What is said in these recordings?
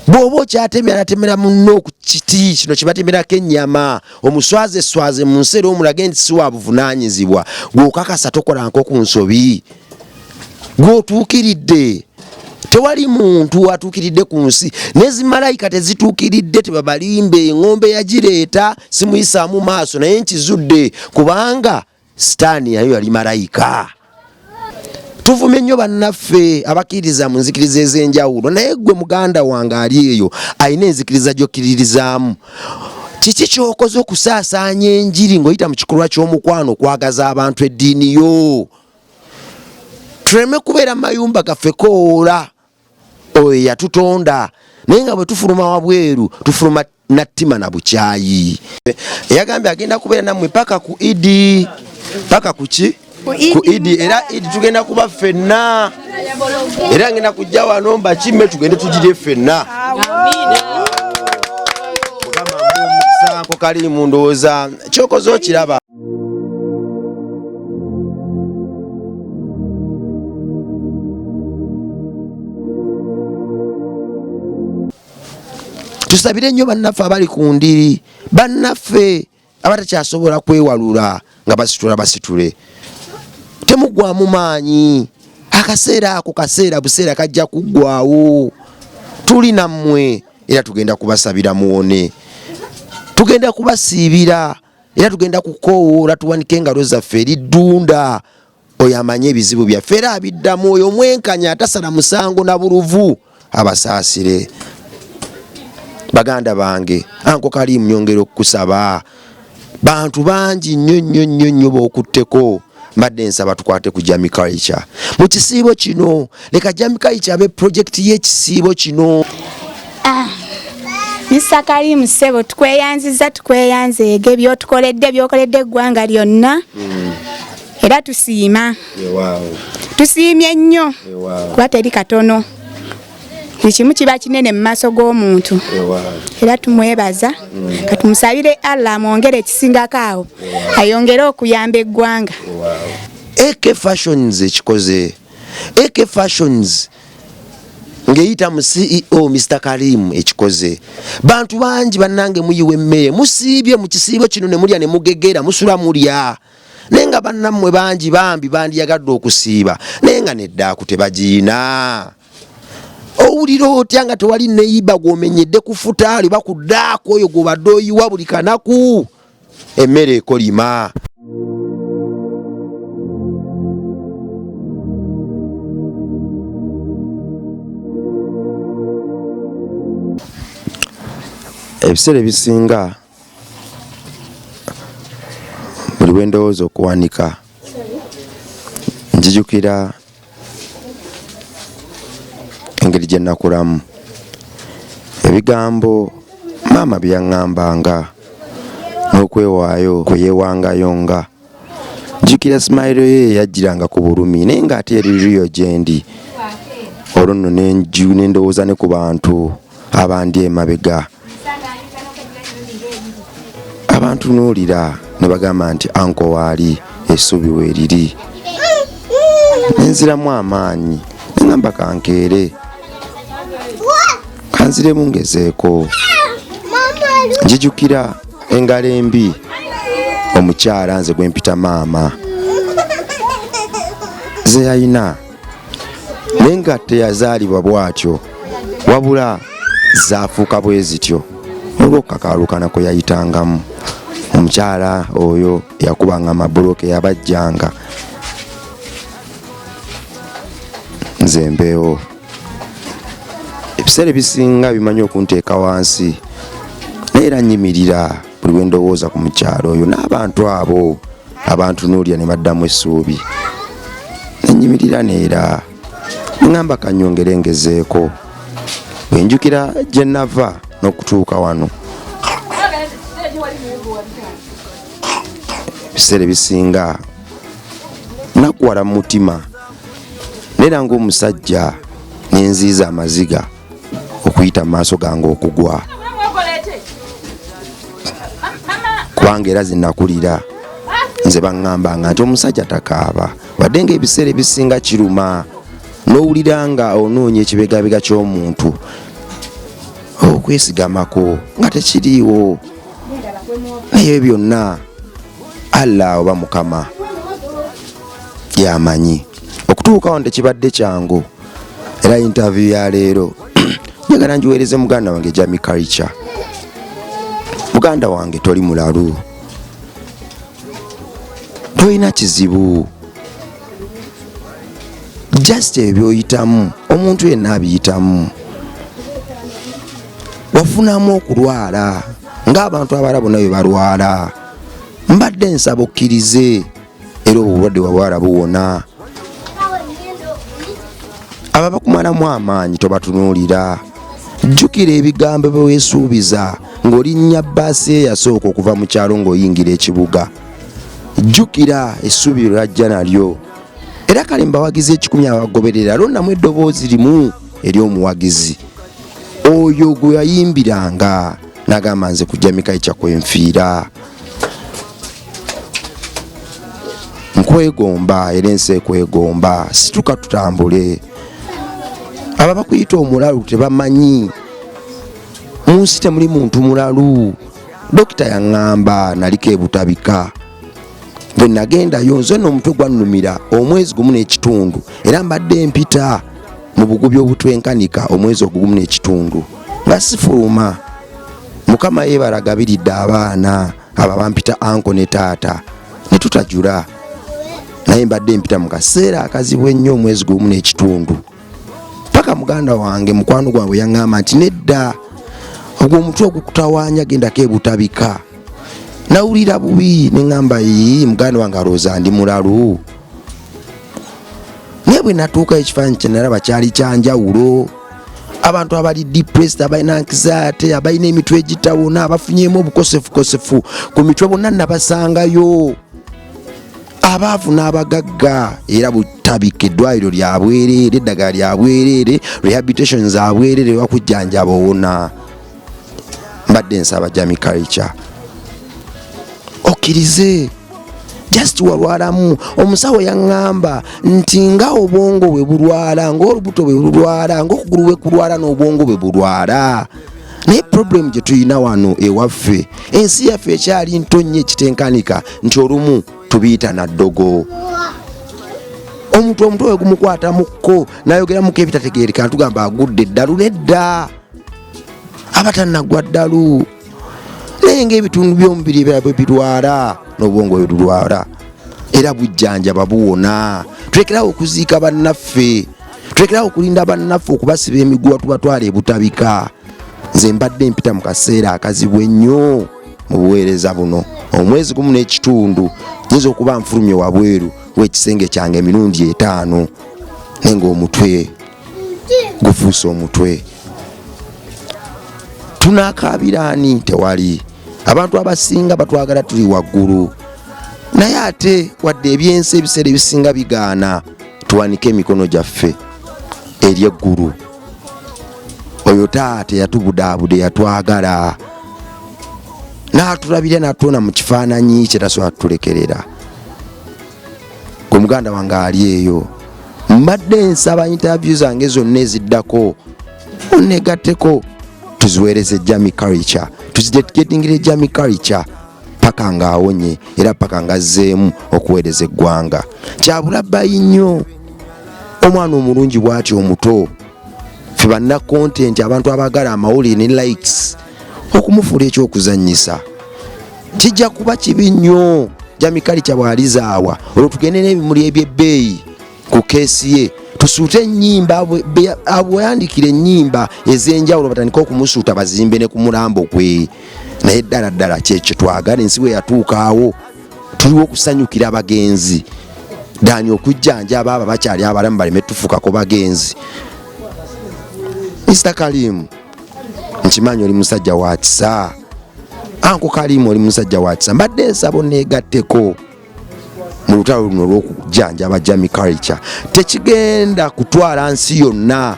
Bw'oba okyatemya natemera munno ku kiti kino kyebatemerako ennyama, omuswaze swaze mu nsi era omulage nti si wa buvunaanyizibwa. Gw'okakasa tokola nko ku nsobi, gw'otuukiridde. Tewali muntu atuukiridde ku nsi, ne zimalayika tezituukiridde, tebabalimbe. Eŋŋombe yagireeta simuyisaamu maaso, naye nkizudde kubanga Sitaani yayo yali malayika. Tuvumye nnyo bannaffe abakkiririza mu nzikiriza ez'enjawulo, naye ggwe muganda wange ali eyo alina enzikiriza gy'okkiririzaamu, kiki ky'okoze okusaasaanya enjiri ng'oyita mu kikolwa ky'omukwano okwagaza abantu eddiini yo? Tuleme kubeera mu mayumba gaffe koola oyo yatutonda, naye nga bwe tufuluma wabweru tufuluma na ttima na bukyayi. Yagambye agenda kubeera nammwe paka ku Idi, paka ku ki? Ku Idi. Era Idi tugenda kuba ffenna, era ngenda kujja wano mbakime tugende tugirye ffenna. Mukama mumusanko kalimu ndowooza kyokoze okiraba. Tusabire nnyo bannaffe abali ku ndiri, bannaffe abatakyasobola kwewalula nga basitula basitule. Temuggwamu maanyi, akaseera ako kaseera buseera kajja kuggwawo. Tuli nammwe era tugenda kubasabira muwone, tugenda kubasiibira era tugenda kukoowoola tuwanike engalo zaffe eri Ddunda oyo amanyi ebizibu byaffe era abiddamu, oyo omwenkanya atasala musango na buluvu abasaasire. Baganda bange, anko Kalimu nyongera okukusaba, bantu bangi nnyo nnyo nnyo nnyo b'okutteko. Mbadde nsaba tukwate ku Jammy Culture mu kisiibo kino. Leka Jammy Culture abe projekiti y'ekisiibo kino. Mr. Kalimu ssebo, tukweyanziza, tukweyanzeege by'otukoledde, by'okoledde eggwanga lyonna. Era tusiima, tusiimye nnyo kuba teri katono, buli kimu kiba kinene mu maaso g'omuntu. Era tumwebaza, katumusabire Allah amwongere ekisingako awo, ayongere okuyamba eggwanga. AK Fashions ekikoze, AK Fashions ng'eyita mu CEO Mr. Karim ekikoze. Bantu bangi bannange muyiwa emmere, musiibye mu kisiibo kino ne mulya ne mugegera, musula mulya, naye nga bannammwe bangi bambi bandiyagadde okusiiba naye nga neddaaku tebagiina. Owulira otya nga tewali neyiba gw'omenyedde ku futaali oba ku ddaako oyo gw'obadde oyiwa buli kanaku? Emmere ekolima. Ebiseera ebisinga buli bwe ndowooza okuwanika njijukira engeri gye nakulamu, ebigambo maama bye yaŋŋambanga n'okwewaayo kwe yeewangayo, nga njijukira smile ye eyajjiranga ku bulumi naye ng'ate eri real gye ndi. Olwo nno ne ndowooza ne ku bantu abandi emabega abantunuulira ne bagamba nti anko waali essuubi weeriri, nenziramu amaanyi ne ŋŋamba kankeere kanziremu ngezeeko. Njijukira engalo embi omukyala nze gwe mpita maama ze yalina, naye nga teyazaalibwa bw'atyo, wabula zaafuuka bwe zityo olw'okukakaalukana kwe yayitangamu. Omukyala oyo yakubanga amabulooke, yabajjanga nze mbeewo. Ebiseera ebisinga bimanyi okunteeka wansi, naye era nnyimirira buli bwe ndowooza ku mukyala oyo n'abantu abo abantunuulira ne baddamu essuubi. Nnyimirira neera ŋŋamba kannyongere ngezeeko. Bwe njukira gye nava n'okutuuka wano, ebiseera ebisinga nakuwala mu mutima, neera ng'omusajja ne nziiza amaziga okuyita mu maaso gange okugwa, kubanga era zinakulira nze baŋŋambanga nti omusajja takaaba, wadde ng'ebiseera ebisinga kiruma n'owulira nga onoonya ekibegabega ky'omuntu. Okwesigamako nga tekiriiwo, naye byonna Allah oba Mukama yamanyi. Okutuuka wano tekibadde kyangu, era interview ya leero njagala ngiweereze muganda wange Jamie Culture. Muganda wange, toli mulalu, tolina kizibu, just ebyo byoyitamu omuntu yenna abiyitamu. Wafunamu okulwala ng'abantu abalala bonna bwe balwala. Mbadde nsaba okkirize, era obulwadde wabwala buwona. Aba bakumalamu amaanyi tobatunuulira. Jjukira ebigambo bye weesuubiza ng'olinnya bbaasi eyasooka okuva mu kyalo ng'oyingira ekibuga. Jjukira essuubi lye lwajja nalyo. Era kale mbawagizi 100 abagoberera, lonnamu eddoboozi limu ery'omuwagizi oyo gwe yayimbiranga n'agamba, nze kujja Mikaica kwenfiira, nkwegomba era ensi ekwegomba, situka tutambule. Aba bakuyita omulalu tebamanyi mu nsi temuli muntu mulalu. Dokita yaŋŋamba naliko ebutabika, bwe nagendayo nze nno omutwe gwannumira omwezi gumu n'ekitundu, era mbadde mpita mu bugubi obutwenkanika omwezi ogumu n'ekitundu nga sifuluma. Mukama yeebala agabiridde abaana abo bampita uncle ne taata ne tutajula, naye mbadde mpita mu kaseera akazibu ennyo omwezi gumu n'ekitundu, paka muganda wange mukwano gwange yaŋŋamba nti nedda, ogwo omutwe ogukutawaanya gendako ebutabika. Nawulira bubi ne ŋŋamba, yii, muganda wange alowooza ndi mulalu. Naye bwe natuuka, ekifaananyi kye nalaba kyali kyanjawulo. Abantu abali depressed, abalina anxiety, abalina emitwe egitawona, abafunyemu obukosefukosefu ku mitwe, bonna nabasangayo, abaavu n'abagagga. Era butabika eddwaliro lya bwereere, eddagala lya bwereere, rehabilitation za bwereere, bakujjanjaba owona. Mbadde nsaba Jamie Culture okkirize, just walwalamu. Omusawo yaŋŋamba nti nga obwongo bwe bulwala, ng'olubuto bwe lulwala, ng'okugulu bwe kulwala, n'obwongo bwe bulwala. Naye problem gye tulina wano ewaffe, ensi yaffe ekyali nto nnyo ekitenkanika nti olumu tubiyita naddogo. Omuntu omutwe we gumukwata mukko nayogeramuko ebitategeereka, ntugamba agudde eddalu. Nedda, aba tannagwa ddalu, naye ngaebitundu by'omubiri ebirala bwe birwala, n'obwongo bwe bulwala, era bujjanjaba buwona. Tulekerawo okuziika bannaffe, tulekerawo okulinda bannaffe okubasiba emiguwa tubatwala ebutabika. Nze mbadde mpita mu kaseera akazibu ennyo mu buweereza buno omwezi gumu n'ekitundu. Nyinza okuba nfulumye wabweru w'ekisenge kyange emirundi 5, naye ng'omutwe gufuuse omutwe. Tunaakaabiraani? Tewali. Abantu abasinga batwagala tuli waggulu, naye ate wadde ebyensi ebiseera ebisinga bigaana, tuwanike emikono gyaffe eri eggulu. Oyo taata eyatubudaabuda, eyatwagala n'atulabira n'atuona mu kifaananyi kye, tasobola tutulekerera. Gwe muganda wange ali eyo, mbadde nsaba interview zange zonna eziddako onegatteko, tuziweereze Jamie Culture, tuzidedicatingire Jamie Culture paka ng'awonye era paka ng'azzeemu okuweereza eggwanga. Kyabulabbayi nnyo omwana omulungi bw'ati omuto, ffe banna content, abantu abaagala amawulire ne likes, okumufuula ekyokuzannyisa. Kijja kuba kibi nnyo Jamie Culture bw'alizaawa, olwo tugende n'ebimuli eby'ebbeeyi ku case ye, tusuute ennyimba, abweyandikira ennyimba ez'enjawulo, batandike okumusuuta, bazimbe ne ku mulambo gwe. Naye ddala ddala kyekyo twagala? Ensi bwe yatuukaawo, tuliwo okusanyukira abagenzi dani, okujjanjaba abo bakyali abalamu baleme tufuukako bagenzi. Mr Kalimu, nkimanyi oli musajja wa kisa. Uncle Kalimu, oli musajja wa kisa. Mbadde nsaba oneegatteko mu lutalo luno olw'okujjanjaba Jamie Culture. Tekigenda kutwala nsi yonna,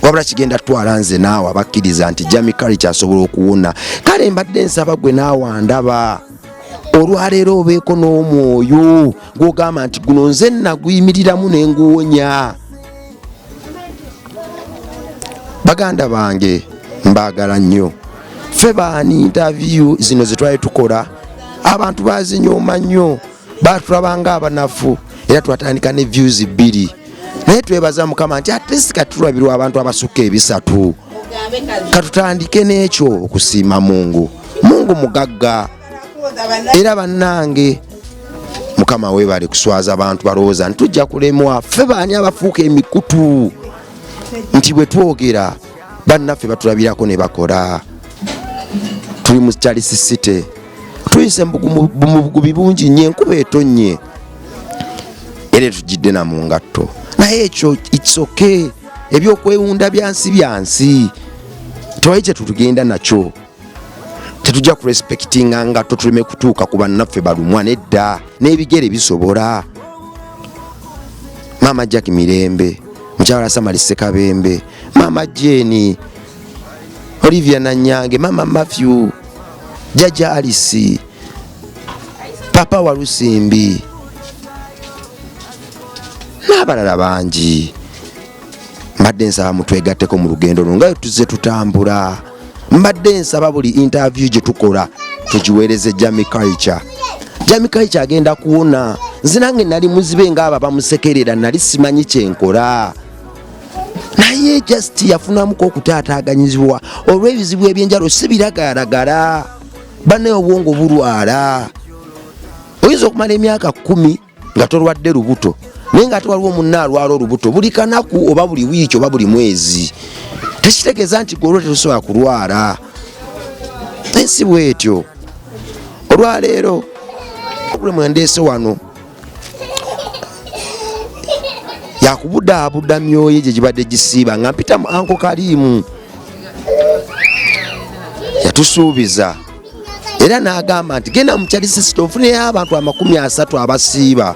wabula kigenda tutwala nze naawe abakkiriza nti Jamie Culture asobola okuwona. Kale mbadde nsaba gwe naawe andaba olwaleero obeeko n'omwoyo gw'ogamba nti guno nze naguyimiriramu ne nguwonya. Baganda bange, mbaagala nnyo. Ffe baani? Interview zino zetwali tukola abantu bazinyooma nnyo, batulabanga abanafu, era twatandika ne views 2, naye twebaza Mukama nti ate sikatulabirwa abantu abasukka 300. Katutandike n'ekyo okusiima Mungu. Mungu mugagga. Era bannange, Mukama weebale kuswaza abantu balowooza nti tujja kulemwa. Ffe baani abafuuka emikutu nti bwe twogera bannaffe batulabirako ne bakola? Tuli mu Charles City, tuyise mu bugubi bungi nnyo, enkuba etonnye era etujjidde na mu ngatto, naye ekyo it's okay. Ebyokwewunda byansi byansi, tewali kye tutugenda nakyo. Tetujja kurespectinga ngatto tuleme kutuuka ku bannaffe balumwa, nedda, n'ebigere bisobola. Maama Jack Mirembe, mukyala Samali Ssekabembe, Maama Jeni, Olivia Nanyange, Maama Matthew, Jjajja Alice, Papa Walusimbi n'abalala bangi, mbadde nsaba mutwegatteko mu lugendo luno nga tuzze tutambula. Mbadde nsaba buli interview gye tukola tugiweereze Jamie Culture. Jamie Culture agenda kuwona. Nze nange nali muzibe ng'abo bamusekerera, nali simanyi kyenkola, naye just yafunamuko okutaataaganyizibwa olw'ebizibu ebyenjawulo, si biragalalagala. Bannaye, obwongo bulwala. Oyinza okumala emyaka 10 nga tolwadde lubuto, naye nga ate waliwo munna alwala olubuto buli kanaku oba buli wiiki oba buli mwezi. Tekitegeeza nti gwe olwo tetusobola kulwala. Ensi bwetyo. Olwaleero mwendeese wano yakubudaabuda myoyo gye gibadde gisiiba nga mpita mu Uncle Kaliimu. Yatusuubiza era n'agamba nti genda mu Charles City ofuneyo abantu 30 abasiiba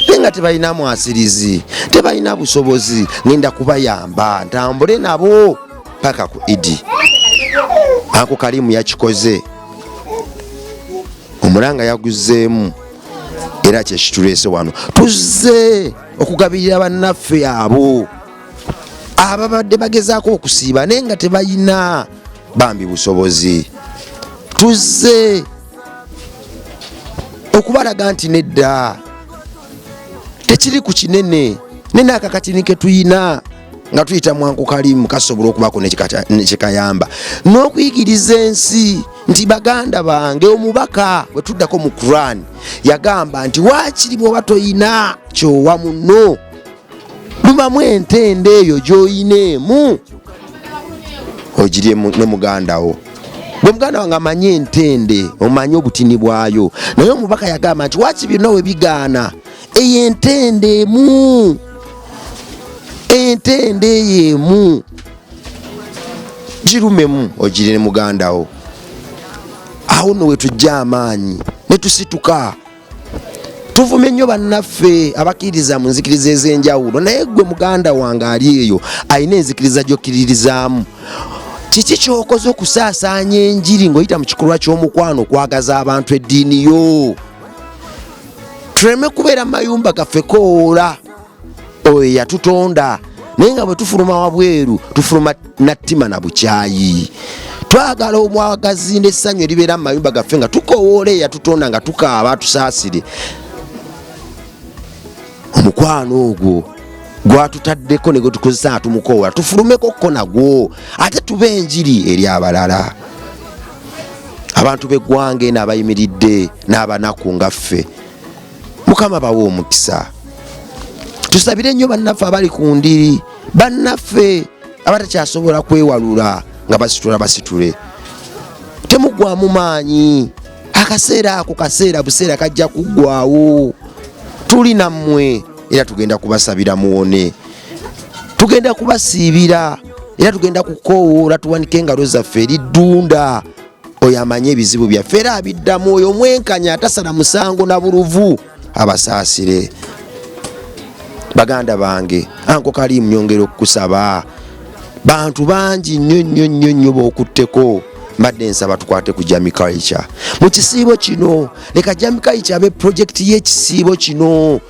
naye nga tebalina mwasirizi, tebalina busobozi, ngenda kubayamba ntambule nabo paka ku Idi. Uncle Kaliimu yakikoze, omulanga yaguzeemu, era kyekituleese wano. Tuzze okugabirira bannaffe abo ababadde bagezaako okusiiba naye nga tebalina bambi busobozi. Tuzze okubalaga nti nedda, tekiri ku kinene, nenaakakatini ke tuyina nga tuyita mu Uncle Kalimu kasobola okubaako nekyekayamba n'okuyigiriza ensi nti baganda bange, omubaka bwe tuddako mu Quran yagamba nti waakiri bw'oba toyina kyowa munno, lumamu entende eyo gy'oyina emu ogirye ne muganda wo. Bwe muganda wange amanye entende, omanye obutini bwayo, naye omubaka yagamba nti waaki byonna we bigaana, eyo entende emu, entende eyo emu girumemu ogire ne muganda wo. Awo nno wetujja amaanyi ne tusituka. Tuvumye nnyo bannaffe abakkiririza mu nzikiriza ez'enjawulo, naye gwe muganda wange ali eyo alina enzikiriza gy'okkiririzaamu, kiki ky'okoze okusaasaanya enjiri ng'oyita mu kikolwa ky'omukwano okwagaza abantu eddiini yo? Tuleme kubeera mu mayumba gaffe koola oyo yatutonda, naye nga bwe tufuluma wabweru tufuluma na ttima na bukyayi. Twagala omwagazi n'essanyu eribeera mu mayumba gaffe nga tukowoola eyatutonda, nga tukaaba tusaasire. Omukwano ogwo gwatutaddeko ne gwetukozesa nga tumukowoola, tufulumeko ko nagwo ate tube enjiri eri abalala. Abantu b'eggwanga eno abayimiridde n'abanaku nga ffe, Mukama bawe omukisa. Tusabire nnyo bannaffe abali ku ndiri, bannaffe abatakyasobola kwewalula nga basitula basitule. Temuggwamu maanyi, akaseera ako kaseera buseera kajja kuggwawo. Tuli nammwe era tugenda kubasabira muwone, tugenda kubasiibira era tugenda kukoowoola tuwanike engalo zaffe eri Ddunda oyo amanye ebizibu byaffe era abiddamu, oyo omwenkanya atasala musango na buluvu, abasaasire. Baganda bange, Uncle Kalimu, nyongera okukusaba, bantu bangi nnyo nnyo nnyo nnyo b'okutteko. Mbadde nsaba tukwate ku Jamie Culture mu kisiibo kino. Leka Jamie Culture abe projekiti y'ekisiibo kino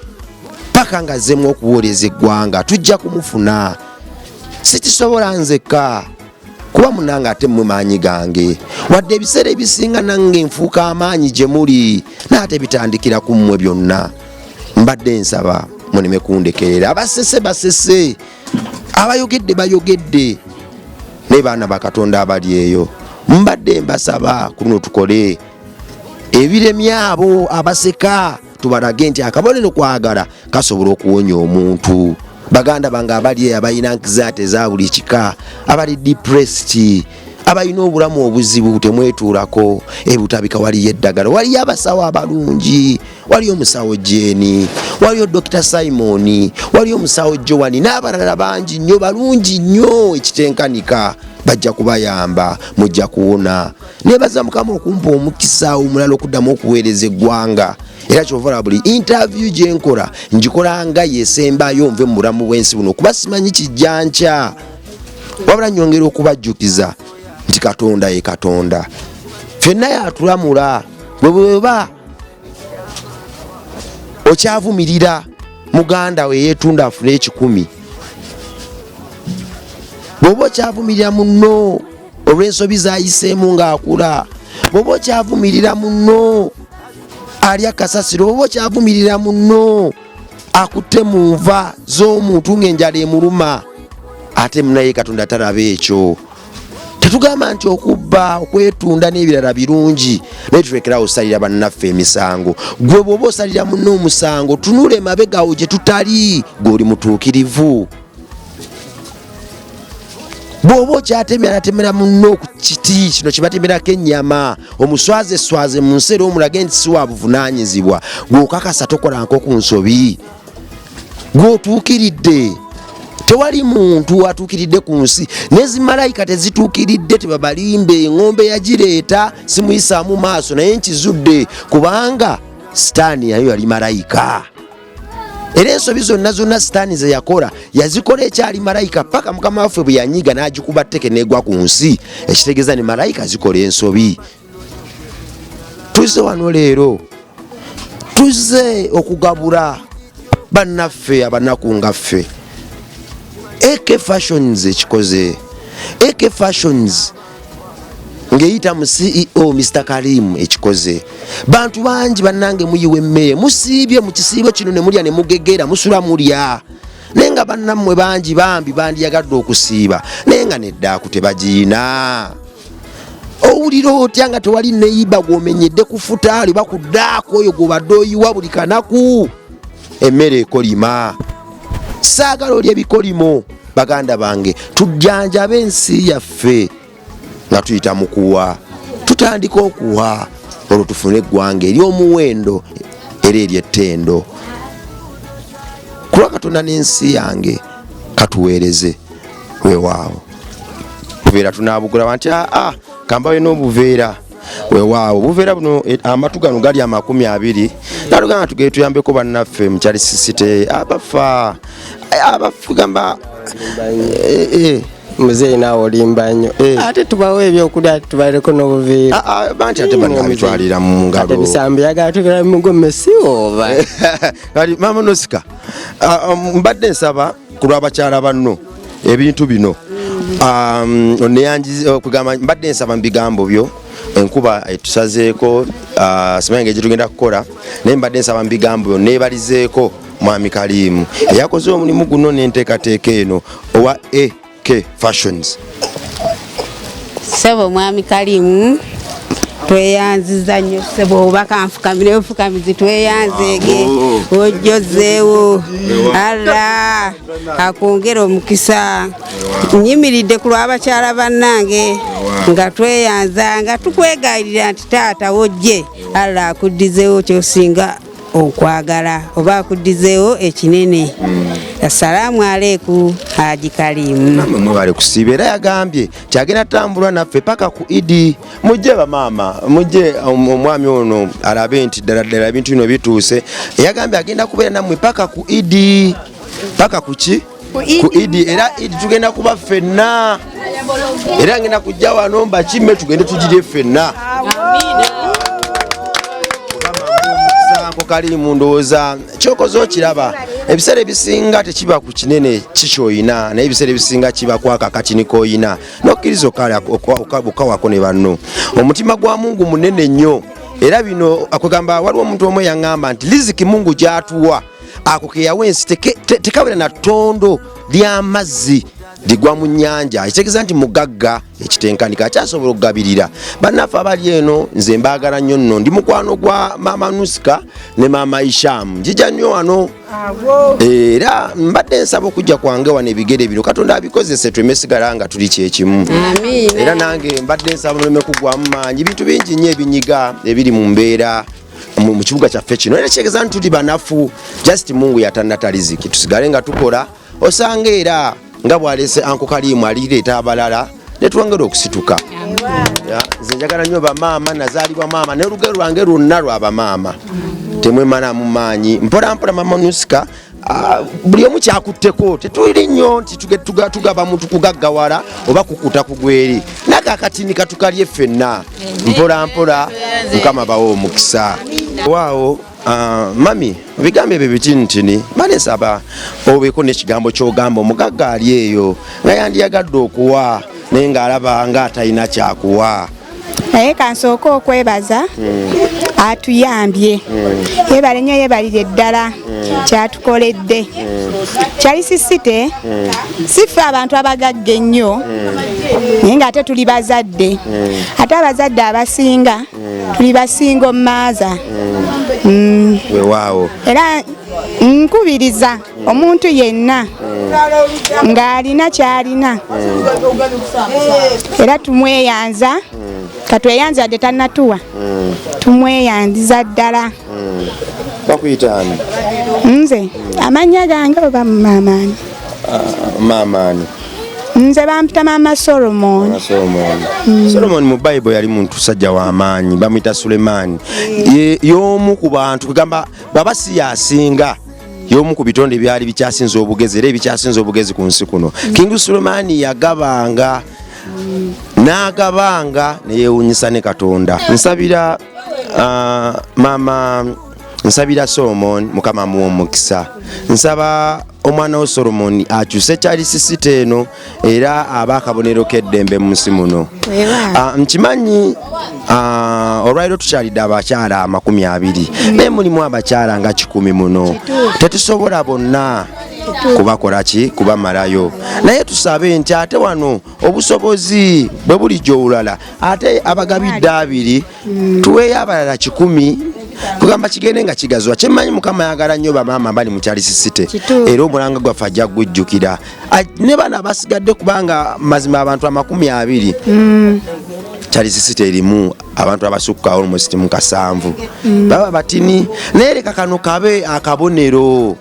paka nga azzemu okuwooleza eggwanga. Tujja kumufuna. Sikisobola nzekka kuba munange ate mmwe maanyi gange, wadde ebiseera ebisinga nange nfuuka amaanyi gye muli, naate bitandikira ku mmwe byonna. Mbadde nsaba muleme kundekerera. Abasese basese, abayogedde bayogedde, naye baana ba Katonda abali eyo mbadde mbasaba ku luno tukole ebiremya abo abaseka, tubalage nti akabonero kwagala kasobola okuwonya omuntu. Baganda bange abali eyo abalina anxiety eza buli kika, abali depressed, abalina obulamu obuzibu, temwetuulako. Ebutabika waliyo eddagala, waliyo abasawo abalungi, waliyo omusawo Jeni, waliyo Dr Simon, waliyo omusawo Joani n'abalala bangi nnyo balungi nnyo ekitenkanika, bajja kubayamba, mujja kuwona. Nebaza Mukama okumpa omukisa omulala okuddamu okuweereza eggwanga. Era kyova olaba buli interview gye nkola ngikola nga yesembayo nve mu bulamu bw'ensi buno, kuba simanyi kijja nkya. Wabula nyongera okubajjukiza nti Katonda ye Katonda, ffenna yatulamula. Bwe bweba okyavumirira muganda we yeetunda afune 100, bw'oba okyavumirira munno olw'ensobi z'ayiseemu ng'akula, bw'oba okyavumirira munno alya kasasiro, bw'oba okyavumirira munno akutte mu nva z'omuntu ng'enjala emuluma, ate munaye Katonda talaba ekyo. Tetugamba nti okubba, okwetunda n'ebirala birungi, naye tulekerawo osalira bannaffe emisango. Gwe bw'oba osalira munno omusango, tunula emabegawo gye tutali, gw'oli mutuukirivu. Bw'oba okyatemera natemera munno ku kiti kino kibatemerako ennyama, omuswaze swaze mu nsi era omulage nti si wa buvunaanyizibwa. Gw'okakasa tokola nko ku nsobi, gw'otuukiridde. Tewali muntu atuukiridde ku nsi, nezimalayika tezituukiridde, tebabalimbe. Eŋŋombe yagireeta simuyisaamu maaso, naye nkizudde kubanga Sitaani yayo yali malayika, era ensobi zonna zonna Sitaani ze yakola yazikola ekyali malayika, paka Mukama waffe bwe yanyiga n'agikuba tteke n'egwa ku nsi. Ekitegeeza ne malayika zikola ensobi. Tuzze wano leero, tuzze okugabula bannaffe abanaku nga ffe. AK Fashions ekikoze, AK Fashions ng'eyita mu CEO Mr Karim ekikoze. Bantu bangi bannange muyiwa emmere, musiibye mu kisiibo kino ne mulya ne mugegera, musula mulya, naye nga bannammwe bangi bambi bandiyagadde okusiiba, naye nga neddaaku tebagiina. Owulira otya nga tewali neyiba gw'omenyedde ku futaali oba ku ddaako oyo gw'obadde oyiwa buli kanaku emmere ekolima? Saagala oli ebikolimo. Baganda bange, tujjanjabe ensi yaffe nga tuyita mu kuwa. Tutandika okuwa olwo tufune eggwanga ery'omuwendo era ery'ettendo. Kulwa Katonda n'ensi yange katuweereze. Weewaawo, buveera tunaabugula nti aa kambawe n'obuveera. Weewaawo, obuveera buno amatu gano gali 20, natugamba tugende tuyambeko bannaffe mu kyalisisite abafa abafu gamba. Muzeeyi naawe olimba nnyo. Ate tubawo ebyokulya, tubaleko n'obuveera. Ah, ah, banti ate banabitwalira mu ngalo. Ate bisambi yagala tubira mugomesi oba? Kati maama Nosika, mbadde nsaba ku lw'abakyala banno ebintu bino kugamba, mbadde nsaba mu bigambo byo. Enkuba etusazeeko, simanyi engeri gyetugenda kukola, naye mbadde nsaba mu bigambo byo neebalizeeko mwami Kaliimu eyakoze omulimu guno n'enteekateeka eno owa AK Fashions. Ssebo mwami Kalimu, tweyanziza nnyo ssebo. Oba kanfukamire bufukamizi, tweyanzeege ojjozeewo, Allah akwongere omukisa. Nyimiridde ku lw'abakyala bannange nga tweyanza, nga tukwegayirira nti taata wojje, Allah akuddizeewo kyosinga okwagala oba akuddizeewo ekinene. Assalaamu aleikum, Haji Kalimu. Namwe mwebale kusiiba. Era yagambye nti agenda tambulwa naffe paka ku Idi. Mujje bamaama, mujje omwami ono alabe nti ddala ddala ebintu bino bituuse. Yagambye agenda kubeera nammwe paka ku Idi, paka ku ki? Ku Idi. Era Idi tugenda kuba ffenna, era ngenda kujja wano mbakime tugende tugirye ffenna. Anko Kalimu, ndowooza kyokoze okiraba, ebiseera ebisinga tekiba ku kinene kikyoyina, naye ebiseera ebisinga kiba kwaka akatini koyina nokkiriza okawako ne banno. Omutima gwa Mungu munene nnyo. Era bino akwegamba, waliwo omuntu omu yaŋŋamba nti riziki Mungu gy'atuwa ako keyawa ensi tekawera na ttondo ly'amazzi ligwa mu nnyanja, ekitegeeza nti mugagga ekitenkanika akyasobola okugabirira bannaffe abali eno. Nze mbaagala nnyo nno, ndi mukwano gwa maama Nusika ne maama Ishamu, njija nnyo wano era mbadde nsaba okujja kwange wano ebigere bino Katonda abikozese tweme sigala nga tuli kyekimu. Era nange mbadde nsaba muleme kugwamu maanyi, bintu bingi nnyo ebinyiga ebiri mu mbeera mu kibuga kyaffe kino, era kitegeeza nti tuli banafu, just Mungu yatannata riziki. Tusigale nga tukola, osanga era nga bw'aleese Anko Kalimu alireeta abalala ne twongera okusituka. Nze njagala nnyo bamaama, nazaalibwa maama, naye olugero lwange lwonna lwa bamaama. Temwemalamu maanyi, mpola mpola. Mama Nusika, buli omu kyakutteko, tetuli nnyo nti tugaba muntu kugaggawala oba kukuta kugweri, nako akatini katukalye ffenna mpola mpola. Mukama bawe omukisa. Waawo, mami, ebigambo ebyo bitinitini, mane nsaba obeeko n'ekigambo ky'ogamba omugagga ali eyo nga yandiyagadde okuwa naye ng'alaba nga atalina kyakuwa. Naye kansooke okwebaza atuyambye. Yebale nnyo, yebalire ddala kyatukoledde. Charles City, si ffe abantu abagagga ennyo, naye ng'ate tuli bazadde, ate abazadde abasinga tuli basinga omumaaza. Weewaawo. Era nkubiriza omuntu yenna ng'alina ky'alina, era tumweyanza, katweyanza yadde tannatuwa, tumweyanziza ddala. Bakuyita ani? Nze amannya gange oba maamaani? Maama ani? Nze bampita Maama Solomon. Solomon. Solomon mu Bible yali muntu sajja w'amaanyi, bamuyita Sulemaani. Y'omu ku bantu, kugamba bw'aba si yasinga, y'omu ku bitonde byali bikyasinza obugezi era ebikyasinza obugezi ku nsi kuno. King Sulemaani yagabanga n'agabanga neyewunyisa ne Katonda. Nsabira maama, nsabira Solomon, Mukama amuwa omukisa. Nsaba omwana wo Solomon akyuse Charles City eno era aba akabonero k'eddembe mu nsi muno. Nkimanyi olwaliro tukyalidde abakyala 20, naye mulimu abakyala nga 100 muno, tetusobola bonna kubakola ki, kubamalayo, naye tusabe nti ate wano obusobozi bwe bulijjo olulala, ate abagabidde 20 tuweeyo abalala 100, kugamba kigende nga kigazwa. Kyemmanyi Mukama ayagala nnyo bamaama bali mu Charles City, era omulanga gwaffe ajja kugujjukira ne bano abasigadde, kubanga mazima abantu 20, Charles City erimu abantu abasukka almost mu 70, baba batini, naye leka kano kabe akabonero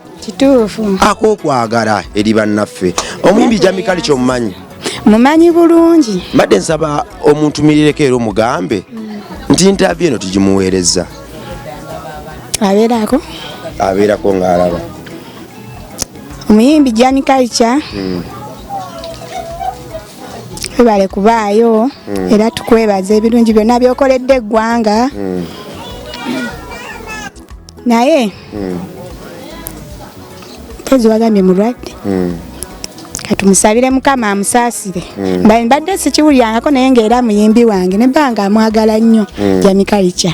ak'okwagala eri bannaffe. Omuyimbi Jamikali kyomumanyi? Mumanyi bulungi. Mbadde nsaba omuntumirireko era omugambe nti interview eno tugimuweereza. Abeerako? Abeerako ng'alaba. Omuyimbi Jami Culture, webale kubaayo, era tukwebaza ebirungi byonna byokoledde eggwanga, naye mpozi wagambye mulwadde, katumusabire Mukama amusaasire. Mbadde sikiwulyangako, naye ngaera muyimbi wange nebbanga amwagala nnyo Jami Culture.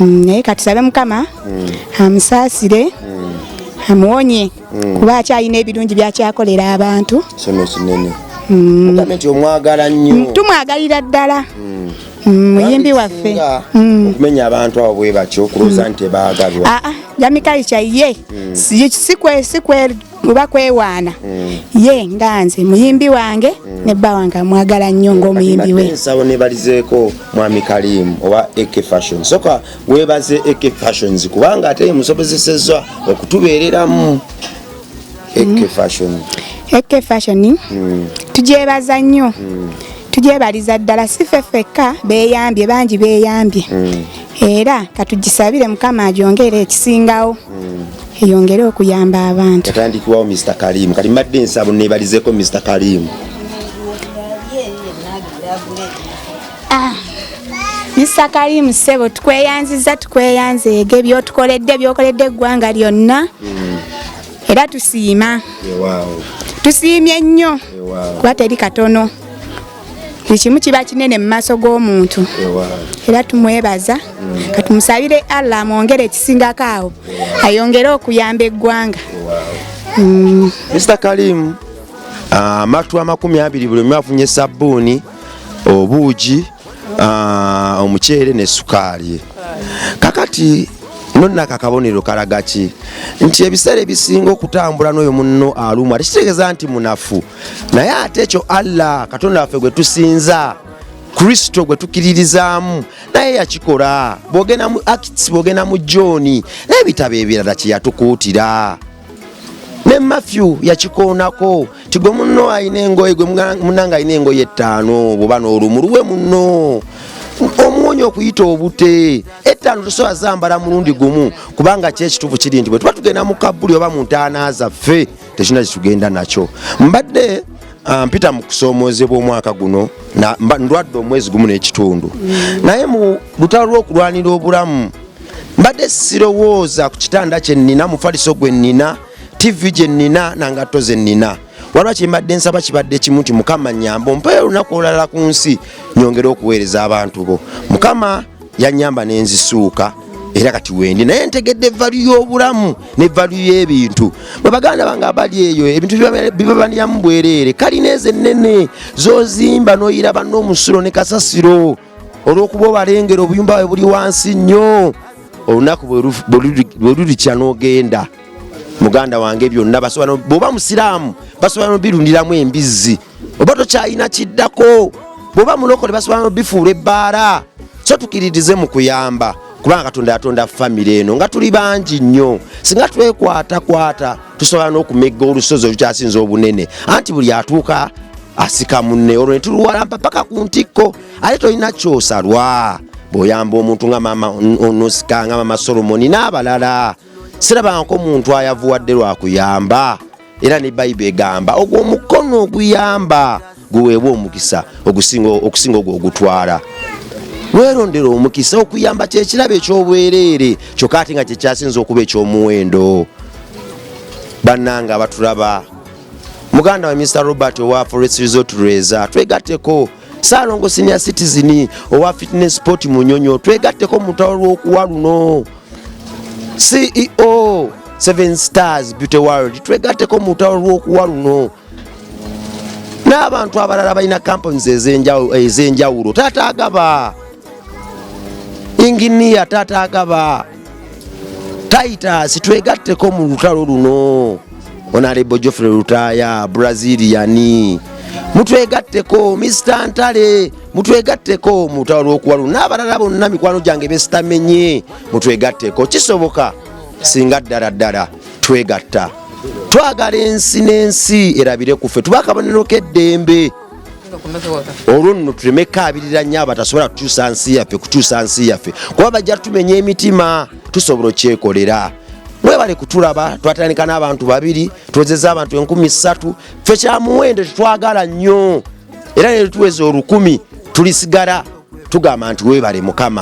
Naye katusabe Mukama amusaasire, amuwonye, kuba akyalina ebirungi byakyakolera abantu. Kino kinene, mugambe nti omwagala nnyo. Tumwagalira ddala, muyimbi waffe. Okumenya abantu abo bwe batyo okulowooza nti tebaagalwa. Aa, Jami Culture ye si oba kwewaana, ye nga nze muyimbi wange ne bba wange amwagala nnyo ng'omuyimbi we. Ensabo nebalizeeko mwami Kalimu owa AK Fashion. Soka weebaze AK Fashions, kubanga ate musobozesezza okutubeereramu. AK Fashion. AK Fashion tugyebaza nnyo, tugyebaliza ddala. Si ffe ffekka beeyambye, bangi beeyambye, era katugisabire Mukama agyongere ekisingawo, eyongere okuyamba abantu. Yatandikibwawo Mr Kalimu. Kati mbadde ensabo nebalizeeko Mr Kalimu. Mr. Karim ssebo, tukweyanziza, tukweyanzeege byotukoledde, byokoledde eggwanga lyonna. Era tusiima, tusiimye nnyo kuba teri katono, buli kimu kiba kinene mu maaso g'omuntu. Era tumwebaza, katumusabire Allah amwongere ekisingako awo, ayongere okuyamba eggwanga. Mr. Karim, amatu 20, buli omu afunye sabbuuni, obuugi, omuceere ne sukaali. Kakati nonnako akabonero kalaga ki? Nti ebiseera ebisinga okutambula n'oyo munno alumwa tekitegeeza nti munafu, naye ate ekyo Allah Katonda waffe gwe tusinza, Kristo gwe tukiririzaamu, naye yakikola. Bw'ogenda mu Acts, bw'ogenda mu John n'ebitabo ebirala, kye yatukuutira, ne Matthew yakikoonako ti gwe munno alina engoye, gwe munnange alina engoye 5, bw'oba n'olumu luwe munno omuwonya okuyita obute. 5 tosobola zambala mulundi gumu, kubanga kyekituufu kiri nti bwe tuba tugenda mu kabbuli oba mu ntaana zaffe, tekirina kyetugenda nakyo. Mbadde mpita mu kusoomoozebwa omwaka guno, ndwadde omwezi gumu n'ekitundu, naye mu lutalo lw'okulwanira obulamu mbadde sirowooza ku kitanda kye nnina, mufaliso gwe nnina, TV gye nnina nangatto ze nnina. Waliwo kyembadde nsaba, kibadde kimu nti Mukama nnyamba ompeyo olunaku olulala ku nsi nyongere okuweereza abantu bo. Mukama yannyamba n'enzisuuka, era kati wendi, naye ntegedde value y'obulamu ne value y'ebintu. Bwe baganda bange abali eyo, ebintu bibabaniramu bwereere, kalina ezo ennene z'ozimba n'oyiraba n'omusulo ne kasasiro, olw'okuba obalengera obuyumba bwe buli wansi nnyo. Olunaku bwe lulikya n'ogenda, muganda wange, byonna basobola bw'oba musiraamu basobola nobirundiramu embizzi, oba tokyalina kiddako. Bw'oba mulokole basobola nobifuula ebbaala. So tukiririze mu kuyamba, kubanga Katonda yatonda famire eno nga tuli bangi nnyo. Singa twekwatakwata tusobola n'okumegga olusozi olukyasinza obunene, anti buli atuuka asika munne, olwo ne tuluwalampa paka ku ntikko. Ate tolina kyosalwa bw'oyamba omuntu nga maama Onosika, nga maama Solomoni n'abalala. Sirabangako omuntu ayavuwadde lwakuyamba, era ne Bayibuli egamba ogwo omukono oguyamba guweebwa omukisa okusinga ogwo ogutwala. Weerondera omukisa. Okuyamba kyekirabo eky'obwereere, kyokka ate nga kyekyasinza okuba eky'omuwendo. Bannanga abatulaba, muganda wa Mr Robert owa Forest Resort Reza, twegatteko. Saalongo Senior Citizen owa Fitness Sport Munyonyo, twegatteko mu lutalo lw'okuwa luno. CEO Seven Stars Beauty World, twegatteko mu lutalo lw'okuwa luno, n'abantu abalala balina companies ez'enjawulo. Taata agaba, inginiya taata agaba Titus, twegatteko mu lutalo luno. Honorable Geoffrey Lutaaya Brazilian, mutwegatteko. Mr Ntale, mutwegatteko mu lutalo lw'okuwa luno, n'abalala bonna mikwano gyange besitamenye, mutwegatteko. Kisoboka singa ddala ddala twegatta. Twagala ensi n'ensi erabire ku ffe, tuba akabonero k'eddembe. Olwo nno tuleme kaabirira nnyo abatasobola kukyusa nsi yaffe, kukyusa nsi yaffe, kuba bajja tumenya emitima. Tusobola okyekolera. Mwebale kutulaba. Twatandika n'abantu 2, tuwezezza abantu 3000. Ffe kyamuwendo tetwagala nnyo, era ne tuweza 1000 tulisigala tugamba nti weebale Mukama.